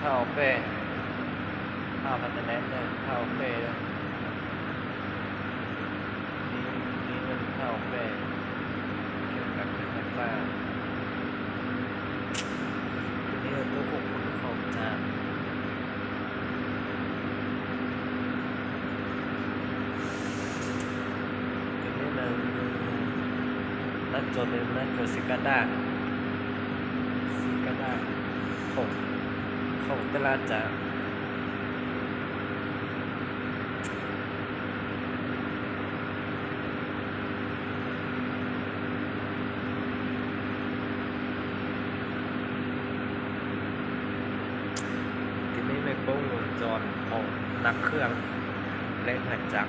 Thauj pej, thauj hab tas neb thauj pej, thauj pej, tus neb tub qhov qhov tsa. Tus neb na, nab tso, nab tso xi ka daj, xi ka daj, khoom tej lab tsav. Tus neb me koob mus tso khoom nag khwj, leb nag tsav.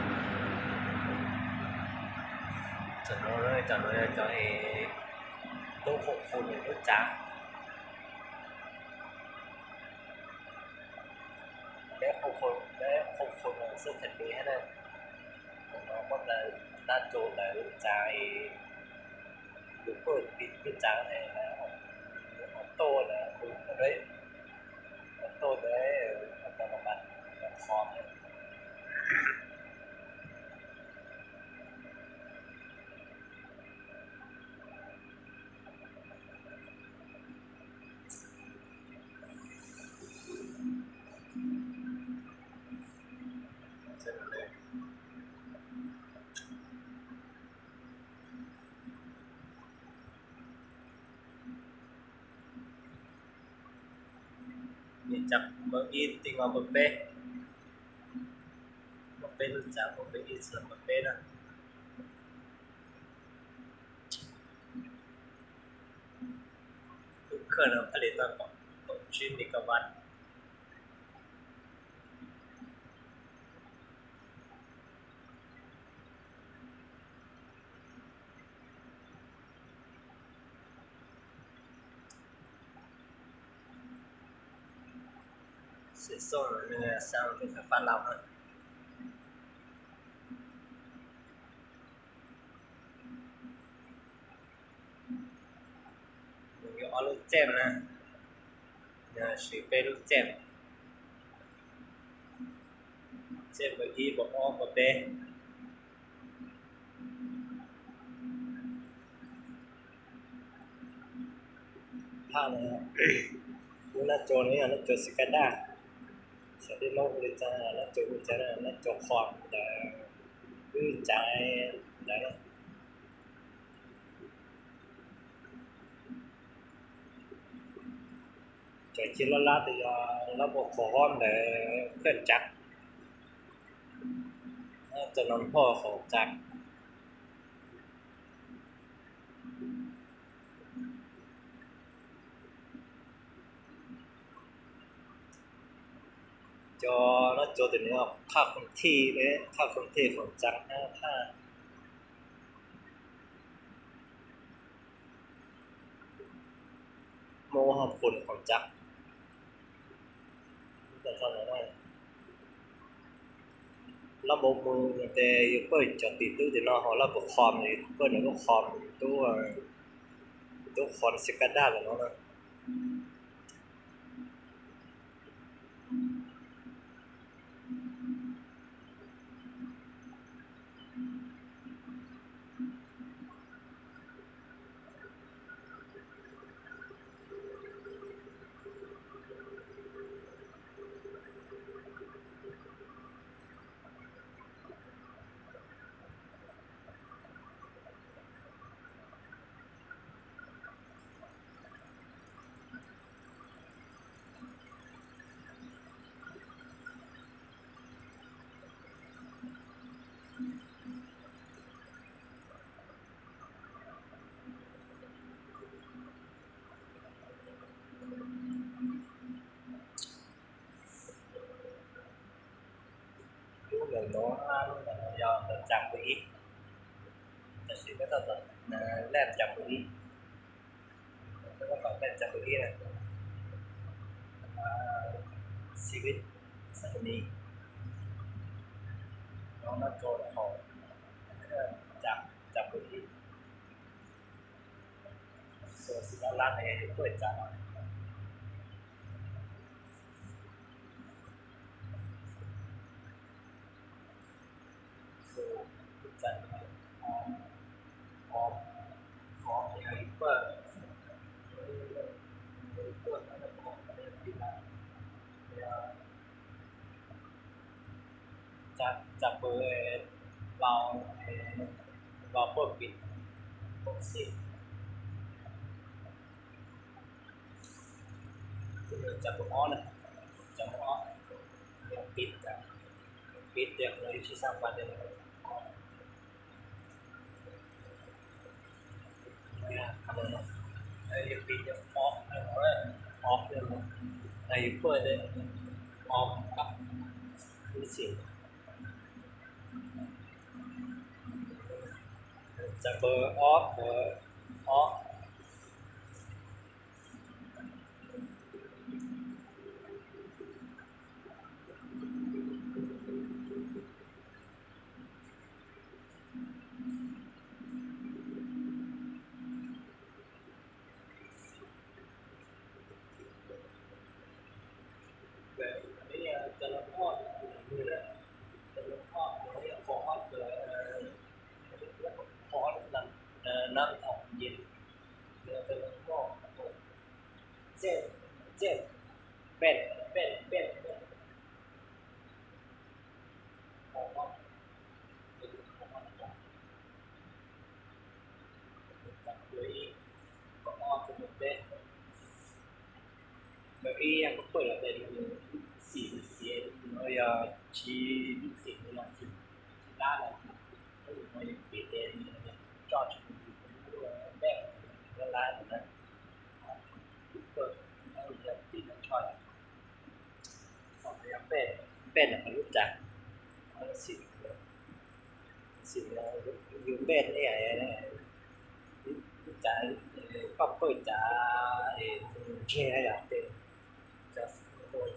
Tso no, tso no, tso es tub khoom khu nws lub tsav. Leb khoom khu, leb khoom khu nws xwb them li hab na. Thaum no muab ntawd nab tso ntawd lub tsav es yus kuj tiv lub tsav ne, auto na, auto na, auto na, Nws tsav npawb ib ti nkaus npawb peb, npawb peb lub tsav npawb peb ib txhia npawb peb na. Lub khawj no pab li tau kaum tsib megawatt. Xov xwm no nws xav ua tus khawv fab laus na. Nws yuav ob lub txeej na, nws siv peb lub txeej, txeej npawb ib, npawb ob, npawb peb. Phaj no, lub nab tso no yog nab tso xi ka daj, xyov peb Hmoob hu li cas, nab tso hu li cas na, nab tso qhov ntawd, wb tsav ntawd na. Cov ci lab lab tes yog lab npau qhov hob ntawd khwj tsav, txog no npau qhov tsav. Cov no cov tes nws thaj khoom thij, thaj khoom thij khoom tsav hab thaj Muaj ua hauv pus nws khoom tsav. Lab npau mus tes yus pawj cov tim tub tim no ho lab npau qhom, pawj nws lub qhom, tub, tub qhom xwb kaj daj ntawm no na. Lub ntawm no, lub ntawm no yog ntawm tsam npus ib, tab sis peb tau lej tsam npus ib, peb tau lej tsam npus ib na, xib vib xab ni, no no rau hauv tsam, tsam npus ib, xab lab ne tuaj tsam no. Ov, ov, ov, Tsa pw, los, los poj pim, poj xim. Tsa pw ob na, tsa pw ob, pim, pim tias los tsis xav pais tias. Yus pim tias ob, ob, yus pw tias ob, ib xim. Tsa pw ob, ob. Ib, koj pw los tes xim, xim no yog tsis xim no, xim lab los, no yog piv tes tso tsis lub npe lab lab na. Koj yog piv no tso, yog npe, npe no lub tsav, xim, xim yus npe ne, lub tsav, koj pw tsav es ntseg yom, ces tsav,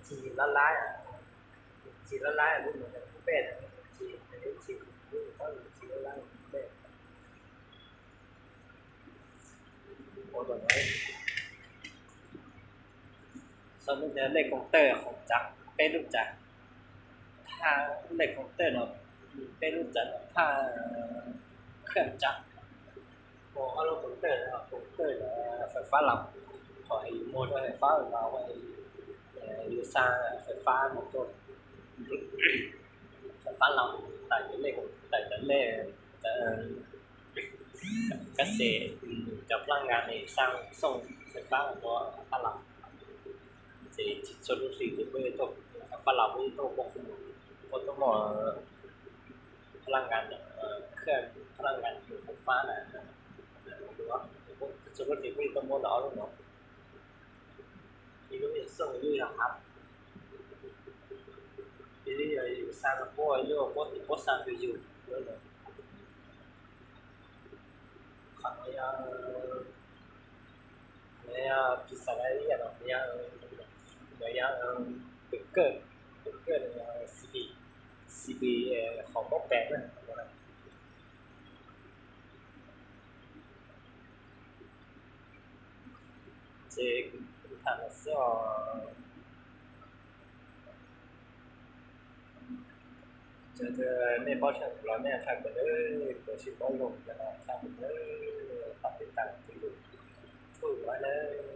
ci lab lab, ci lab lab lub no yog npe, ci, ci, lub no ci lab lab npe. Sau ntawv lej koom tawj qhov tsav, peb lub tsav, thaj lej koom tawj no, peb lub tsav no thaj khaj tsav. Muaj ob lub koom tawj, koom tawj fais fab laus, qhov yus muag rau fais fab los yus xa fais fab mus rau fais fab laus, tawm cov lej, tawm cov lej, kab xes, cov plag nkas ne xa xoo fais fab mus rau fais fab laus. Ces txhua lub hlis ces peb tuaj, fais fab laus peb tuaj muaj, peb tuaj muaj plag nkas, plag nkas fais fab na. Txhua lub hlis peb tuaj muab ntawm ob lub no, ib lub yog xoo, ib lub yog hav, ib lub yog yus xa rau puab, ib lub puab, puab xa rau yus. Qhov no yog, no yog pizzeria no, no yog tus kawj, tus kawj no yog C B, C B qhov muab pes na. Ces kuv tham no xwb os. Ces nej paub tshaj kuv los nej tshaj kuv nawb, kuv tsis paub zoo ces los tshaj kuv nawb, pab tiv tas kuv lus txhua nawb.